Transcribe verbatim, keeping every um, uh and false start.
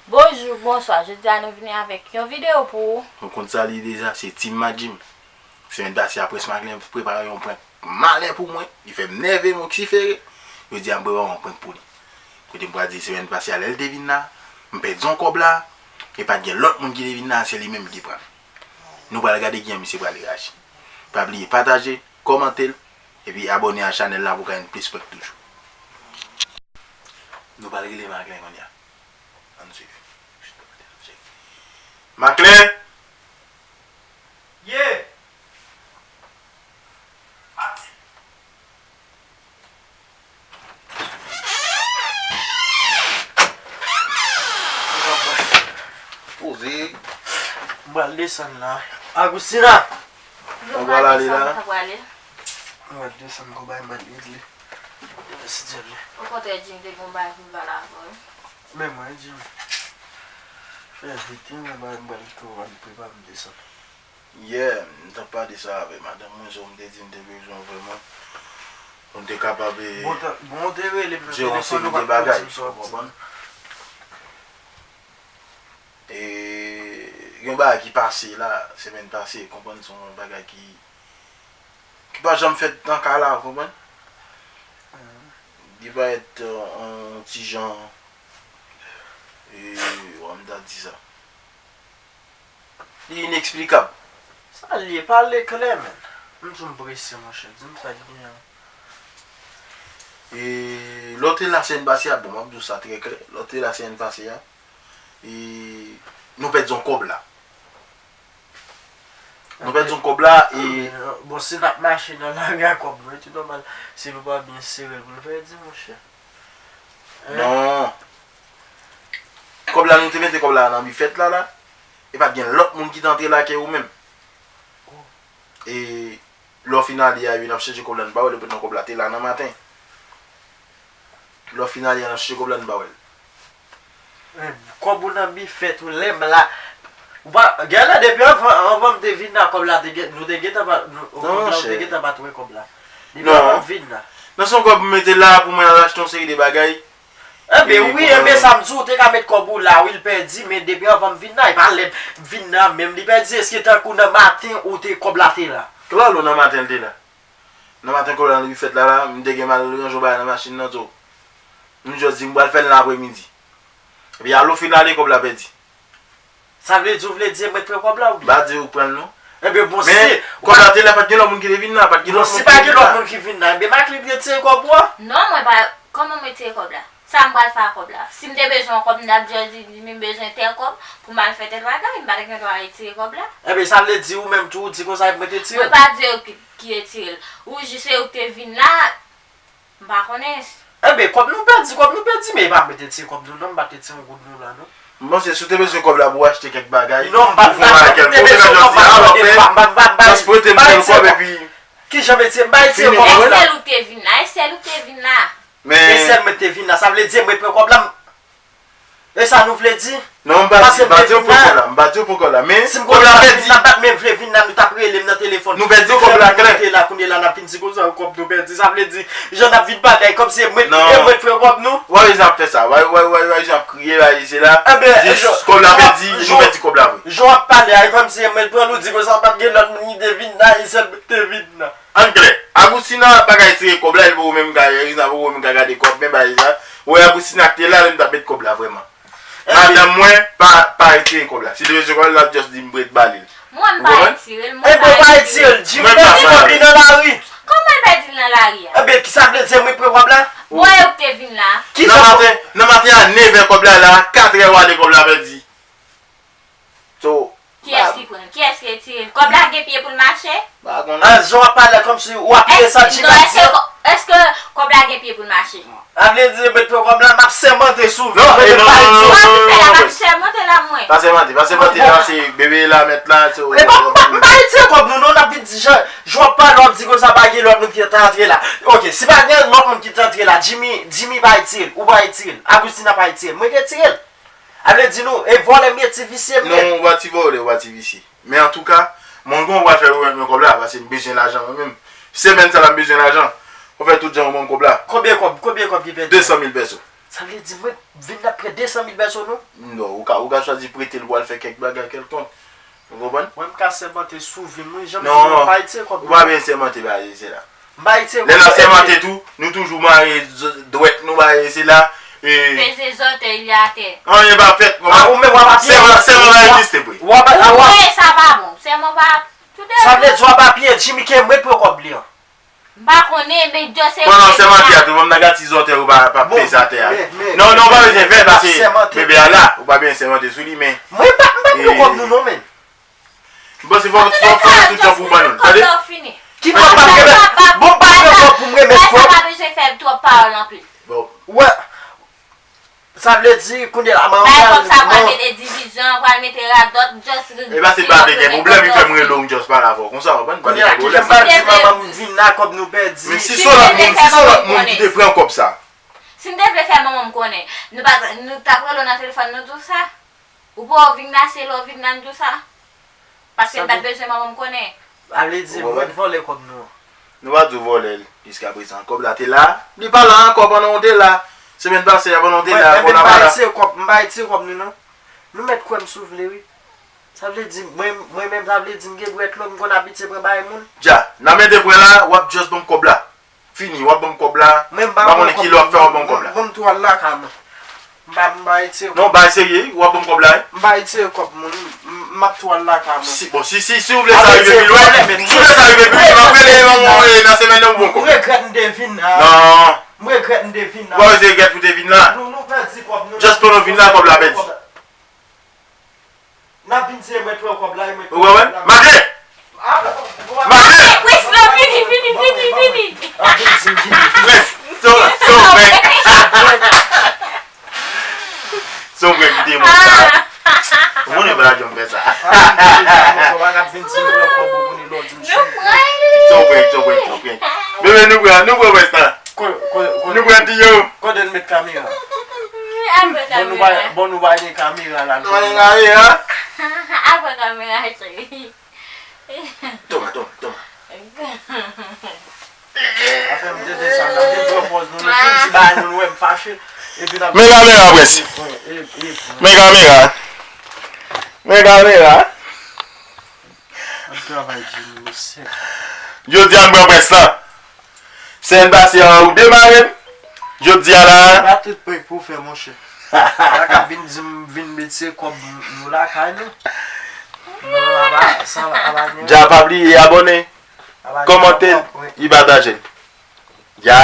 Bonjou, bonswa. Jodi a nou vini avèk yon videyo pou ou. Ou konn sa li deja, se Team Madjim. Semèn pase a, Prince Macklin prepare yon prank malè pou mwen. Li fè m nève, m oksifere. Jodi a, m prepare yon prank pou li. Kote m pral di semèn pase a, lè l te vin la, m pèdi yon kòb la, e pa t gen lòt moun ki te vin la, se li menm ki pran l. Nou pral gade kijan misye pral reyaji. Pa bliye pataje, kòmante l, epi abòne a chanèl la pou w ka jwenn plis prank toujou. Nou pral rele Macklin kounye a. Ann swiv. Macklin! Ye! Poze. M pral desann la. Agustina! Ou pral ale la? Mwen desann, gon bagay m pral regle. Mèsi Dye. Okontrè, Jim te gon bagay pou l pale avè w. Men mwen, Jim. Fè vit, wi, gon bagay m pral tou, m pral prepare m desann. Yeah, m t ap pale sa avèk madanm mwen, jan m te di m te bezwen w vrèman. Pou n te kapab, eh, Bon, ta- bon, ou te rele m nan telefòn, ou pa t di m sa w ap di m. Ou konprann? E gen bagay ki pase la, semèn pase, konprann, se yon bagay ki, ki pa janm fèt nan kay la, ou konprann? Li parèt, euh, yon ti jan, e, kòman m ta di sa? Li ineksplikab. Sa l ye, pale klè, menn. M di w m prese, monchè. Di m sa k gen an. E lè w te la semèn pase a, bon, m ap di w sa trè klè. Lè w te la semèn pase a, e nou pèdi yon kòb la. Nou pèdi yon kòb la, e bon, si n ap mache nan lari a, kòb nou, e tou nòmal, si nou pa byen sere l pou nou pèdi, monchè. Non. Kòb la, nou te mete kòb la nan bifèt la, la. E pa t gen lòt moun ki te antre la ke ou menm. E lè w fin ale a, epi n ap chèche kòb la, nou pa wè l, epi nan kòb la te la nan maten. Lè w fin ale a, n ap chèche kòb la, nou pa wè l. Men, kòb ou nan bifèt ou, lè m la. Ou pa, genlè depi anvan, anvan m te vin la, kòb la te gen, nou te gentan pa, nou, kòb la, ou te gentan pa t wè kòb la. Depi anvan m vin la. Non, se yon kòb m mete la pou mwen al achte yon seri de bagay. Enben, wi, enben, sa m di w, ou te ka met kòb ou la, wi, l pèdi, men depi anvan m vin la, e pa lè m vin la menm li pèdi, èske tankou nan maten ou te, kòb la te la? Klalo nan maten l te la. Nan maten kòb la nan bifèt la, la, m te gen m al ranje yon bagay nan machin nan tou. M jis di m pral fè l nan apremidi. Epi a lè w fin ale, kòb la pèdi. Sa vle di ou vle di e mwen t pran kòb la oubyen? M pa di ou pran l non. Enben bon, si kòb la te la, pa t gen lòt moun ki te vin la, pa t gen lòt moun ki vin la. Bon, si pa gen lòt moun ki vin la, enben Macklin retire kòb ou a? Non, mwen pa, kòman m retire kòb la? Sa m pral fè ak kòb la? Si m te bezwen yon kòb, m t ap just di, di m bezwen tèl kòb pou m al fè tèl bagay, m pa t gen dwa retire kòb la. Enben sa vle di ou menm tou ou di konsa e mwen te tire l? Mwen pa di ou ki, ki retire l. Ou jis se ou k te vin la, m pa konnen. Enben, kòb nou pèdi, kòb nou pèdi, men e pa mwen te tire kòb nou non, m pa t retire yon goud nou la non. M panse si w te bezwen kòb la pou w achte kèk bagay, non, m pa, m pa t bezwen kòb la, m pa, m pa, m pa, m pa, m pa, transpòte m pran kòb epi. Kijan m retire, m pa retire kòb la. E sèl ou k te vin la, e sèl ou k te vin la. Men e sèl mwen k te vin la, sa vle di e mwen t pran kòb la, m E sa nou vle di? Non, m pa di, m pa di w poko la, m pa di w poko la, men kòb la pèdi. Si m konnen m pa t vin la, m pa t menm vle vin la, nou t ap rele m nan telefòn. Nou pèdi kòb la klè. Kounye la, n ap vin di konsa, kòb nou pèdi. Sa vle di, jan n ap vin pale a, e kòmsi e mwen, e mwen t pran kòb nou. W a wè jan ap fè sa, w a, w a, w a, w a wè jan ap kriye la, e se la. Enben, jis kòb la pèdi, nou pèdi kòb la vre. Jan w ap pale a, e kòmsi e mwen t pran l, ou di konsa, pa t gen lòt moun ki te vin la, e sèl mwen k te vin la. Ann klè, Agustina pa ka retire kòb la, e poko menm ka, Erina poko menm ka gade kòb, men bagay sa. Ou wè Agustina k te la, li t ap met kòb la vrèman. Madanm mwen pa, pa retire kòb la. Si li te retire kòb la, l ap just di m ret ba li l. Mwen, m pa retire l, mwen pa retire l. Enben, pa retire l, Jim pèdi kòb li nan lari. Kòman l pèdi l nan lari a? Enben, ki sa vle di, mwen pran kòb la? Bon, e ou k te vin la. Nan maten, nan maten a, nevè kòb la la, katrè w ale kòb la pèdi. So, kiyès ki pran l? Kiyès ki retire l? Kòb la gen pye pou l mache? Pa konnen. An, jan w ap pale kòmsi w apiye sa Jim ap di an. Èske kòb la gen pye pou l mache? A vle di, mwen t pran kòb la, m ap sèmante sou vi mwen, mwen pa retire l. Sa w ap fè la, m ap sèmante la, mwen. Pa sèmante, pa sèmante la, se bebe la, mèt la, so. E pa, m pa, m pa retire kòb nou non, n ap vin di jan, jan w ap pale, w ap di konsa pa gen lòt moun ki t antre la. Oke, si pa gen lòt moun ki t antre la, Jimmy, Jimmy pa retire l, ou pa retire l, Agustina pa retire l, mwen k retire l. A vle di nou, e vòlè m ye, ti visye m ye. Non, ou pa ti vòlè, ou pa ti visye. Men antouka, mwen gon pral fè remèt mwen kòb la, paske m bezwen lajan mwen menm. Semèn sa la m bezwen lajan. Ou fè tout jan ou ban m kòb la. Konbyen kòb, konbyen kòb ki pèdi? De san mil pèso. Sa vle di mwen vin la prè de san mil pèso non? Non, ou ka, ou ka chwazi prete l pou al fè kèk bagay kèlkonk. Ou konprann? Mwen m ka sèmante sou vi m wi, jan m di nou, non, m pa retire kòb nou. Ou pa bezwen sèmante bagay se la. M pa retire kòb nou. Lè n ap sèmante tou, nou toujou mare dwèt nou bagay se la. Peze zòtèy li atè. Anyen pa fèt. Ah, ou menm w ap ap sèman, sèman pa egziste vre. W ap ap, w ap, sa pa bon. Sèman pa. Sa vle di w ap apiye Jimmy K mwen pou kòb li an. M pa konnen, men dyo se. Pandan w sèmante a tou, ban m nan gati zòtèy ou pa, pa peze atè a. Non, non, ou pa bezwen fè l, paske bebe a la, ou pa bezwen sèmante sou li, men. Mwen pa, m pa pran kòb nou non, men. M panse fò, fò, fò tout jan pou w ban nou l, tande? Ki fò m pa remèt, bon, m pa pran kòb pou m remèt kòb. Sa pa bezwen fè twòp pawòl anpil. Bon. Wè. Sa vle di, kounye la, mwen pral mete divizyon, pral mete radòt, just. E pa se pa te gen pwoblèm, li fè m rele w, m just pale avè w konsa, w konprann? Kounye la, kijan m pral di manman m vin la, kòb nou pèdi? Men si se yon lòt moun, si se yon lòt moun ki te pran kòb sa. Si m te vle fè manman m konnen, nou pa, nou t ap rele w nan telefòn, nou di w sa? Ou pa w vin la, se lè w vin la, n di w sa? Paske n pa t bezwen manman m konnen. Sa vle di mwen t vòlè kòb nou an. Nou pa di w vòlè l jiskaprezan. Kòb la te la. Li pa la ankò pandan w te la. Semèn pase a pandan w te la, kòb la pa la. Mwen, m pa retire kòb, m pa retire kòb nou non. Nou mèt kwè m si w vle wi. Sa vle di, mwen, mwen menm sa vle di m gen dwèt long, m konn abitye pran bagay moun. Dja, n a mete pwen la, w ap just ban m kòb la. Fini, w ap ban m kòb la. M pa konnen ki lè w ap fè w ap ban m kòb la. Ban m tou al lakay mwen. M pa, m pa retire kòb. Non, bay serye, w ap ban m kòb la, wi. M pa retire kòb moun. M, m ap tou al lakay mwen. Si, bon, si, si, si w vle sa rive pi lwen, si w vle sa rive pi lwen, m ap rele manman w nan semèn nan pou ban w kòb. M regrèt m te vin la. Non. M regrèt m te vin la. Ou pa bezwen regrèt pou te vin la. Nou, nou pèdi kòb nou. Just pandan w vin la, kòb la pèdi. N ap vin di e mwen twè kòb la, e mwen twè kòb la. Ou konprann? Mache! Mache! Prens lan fini, fini, fini, fini. Prens, se w, se w prank. Se w prank, kite moun sa. Ou konnen pa la janm fè sa. Se w prank, se w prank, se w prank, se w prank. Bebe, nou pran, nou pran prens lan. Ko-, ko-, ko-, nou pran ti yo. Kote n met kamera? Apre kamera. Bon, nou pa gen kamera la. Nou pa gen kamera? Apre kamera, cheri. Toma, toma, toma. Afè m tete sa, m te pran pòz nou, nou fin di bagay nou, nou wè m fache. Epi n ap. Men kamera, prens. Men kamera. Men kamera. Ap travay di nou, mesye. Jodi a m pran prens lan. Semèn pase a ou demare m. Jodi a la. Pa tout prank pou w fè, monchè. Pa ka vin di m vin mete kòb nou lakay nou. Non, aba, sa, aba gen. Dja pa bliye abòne, kòmante, e pataje l. Dja.